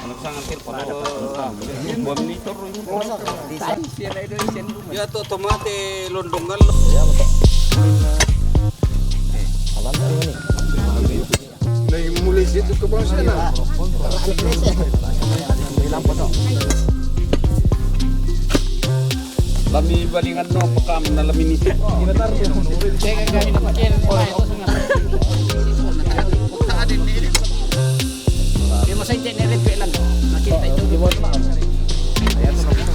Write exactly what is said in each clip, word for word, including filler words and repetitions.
Ano sa ngantir pa? Buwan ni Toro. Ya to tomate londongan. Alam na yun eh. Naimuli dito ko ba siya na? Lami balingan no, pakam na lami ni. Di mo sa internet, lang. Nakita ito. Di mo naman. Ayan, sa mga.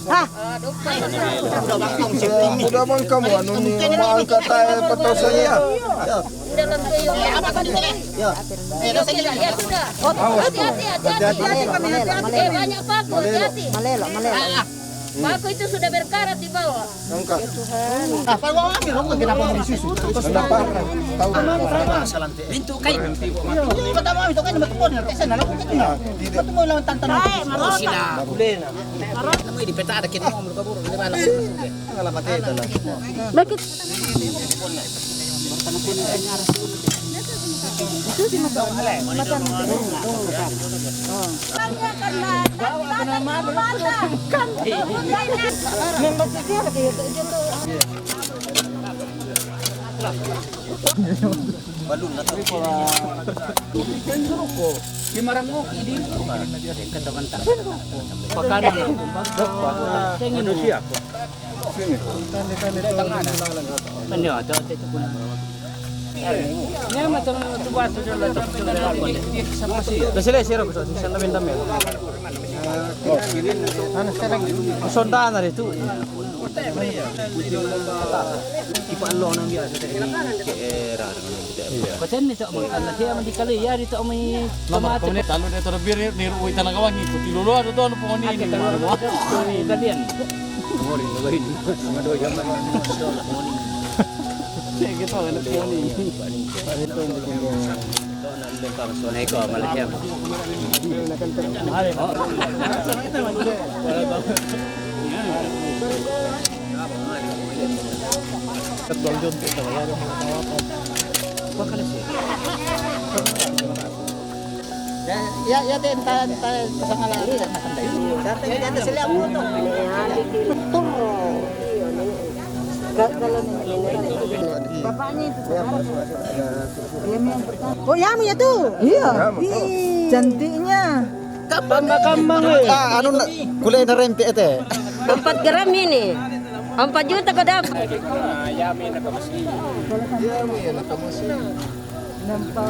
Hah? Udah bang kamu anu ni maangkat ay pataw sa niya. Dalam tuyong. Ya. Ya sudah. Hati-hati, hati-hati. Malelo, malelo. Eh, banyak paku, hati-hati. Malelo, malelo. Paku itu sudah berkarat di bawah. Angkat. Ah, paku kami rokok kenapa mau disusu? Kenapa? Tahu. Mintu kay. Kata mo ito kay na matupo na kasi na lang ko na. Matupo lang tantan. Ay, marota. Sila. Alam mo, di peta ada kini mo kaburo. Di ba alam? Bakit? Balon na to. Di marangok, di. Katakan tak. Pakanan. Tengin. Ano siya? Sini. Tangana. Ano, ito, ito, ito. Niya, matang tuwa sa dala, sa dala. Kasi sila, sira ko sa, sa labing dami. Ano, sila? Sondahan na rito. Ipaalong ng biya sa teknik, eh, rarang ng biya. Paten nito, mga anak, siya, mga di kali, yari to, may Mama, tomato. Kami talo na ito, Rabir, ni Ruy Tanagawan, ni Kuti Lolo, ano to, ano po ni, Ake, ni talo Mama. Na ito, ni Dalian. Mori, no, gawin. Mga doya, man, mga doya, mga doya. Sige, ito, ano po ni. Ito, ano po ni. Ya, ya, ya, te, enta, enta, pasangalan. Dati, dati sila ang motor. Motor. Ga-, galon. Bapaknya itu. Oh, ya, mo ya tu. Iya. Cantiknya. Kambang, kambang, eh. Ah, ano na, kulay na rin, ete. Empat gram ini. Empat juta ko dapat.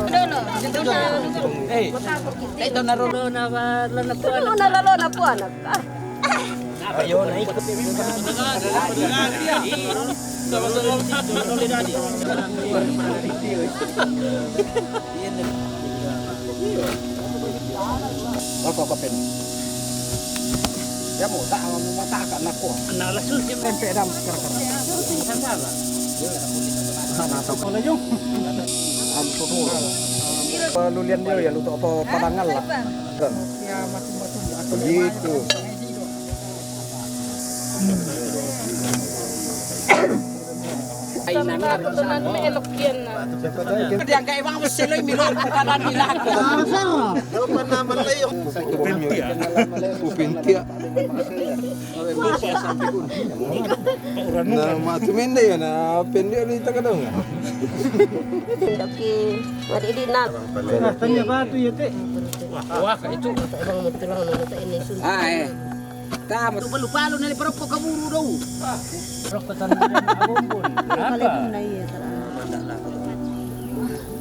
Dolo, dolo. Eh, ito na rin. Lolo na ba, lolo na po, anak. Lolo na, lolo na po, anak. Ah. Ayaw na, eh. Ako, kapin. Ya mo, ta-, mo, ta-, ka na ko. Nalasul si Pempe dam, kara-kara. Sasala. Sana to. Wala yung. Ang tutulo. Palulian niyo, ya, luto to, padangal la. Begitu. Ay, nangarap na may elok yan na. Hindi, ang kaibang mo sila, yung milok ko ka na nila. Upintia. Upintia. Na, matumindi yan, na pindi ulit ka daw nga. Laki, madidi na. Tanya ba ito, yate? Wah, ito. Ibang mo tulang na ito, inisun. Ah, eh. Tama. Ito, balupalo na ni, pero pagkaburo daw. Pero patan na rin, abumbon. Kalibong na iya, tara.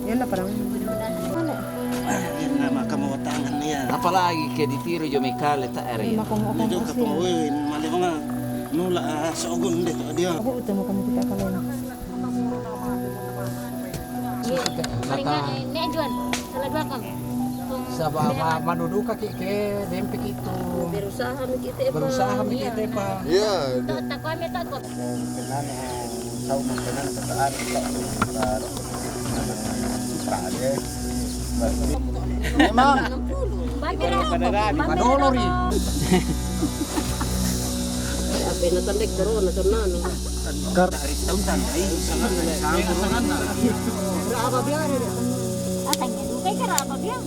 Yan na, parang. Ano? Ah, yan na, makamawatangan niya. Apalagi kaya di tiro yung may kalit, ah, rin. Hindi, kapag, uy, mali mga nula, ah, sa ugon, hindi, ah, diya. Ako, utang mo kami kita, kalay na. Paringan, eh, ne, Juan, sa lagwa kami. Sa ba, ma-, manuduka ki, ke, dempik itu. Berusaha mi kita, eh, berusaha mi kita, eh, pa. Iya. Ta-, takwa mi, takwa. Kenana, sa umang kenana, sa taan, sa, sa, sa, Memang. Padolo rin. Apa na tanda corona, corona, no? Kar- Dari tahun tanda, ay, sangat, sangat corona na. Raba biya, eh. Ah, tanya, dukay ka, raba biya.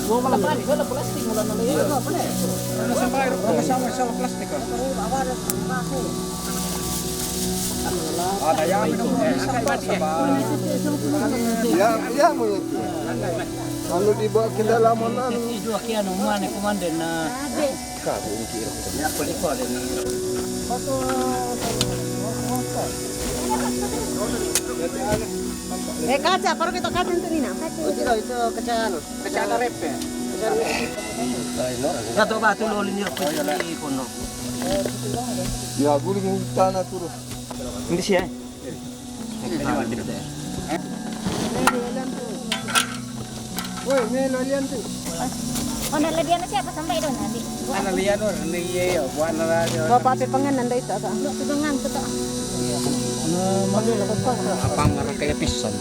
Wala pa, wala plastic, wala na lang. Ano sa bahay, wala sa, sa plastic, ah. Ada yang minum, eh, sa bahay. Ya, ya, mo yun. Ano, di ba, kinalaman na, ano? Ito, aki, ano, man, eh, kumande na. Kapo, ang kira ko. Ya, kulit ko, ano, Eh, kacha, paro kita kacha nito nina. Ito, ito, kacha, ano? Kacha na rep, eh. Kacha na rep. Ay, no. Kato ba, tulo ninyo, kuno. Ya, guling yung tana, turo. Hindi siya, eh. Uy, may lalian to. O, nalagyan na siya, pasambay doon, abi. Ano liyan, or, ano iya, buwan na lang, yun. Babape pa nga, nanda ito, ata. Ano, tugangan ko to. Ano, maglalakad pa. Apang, arakay, pison.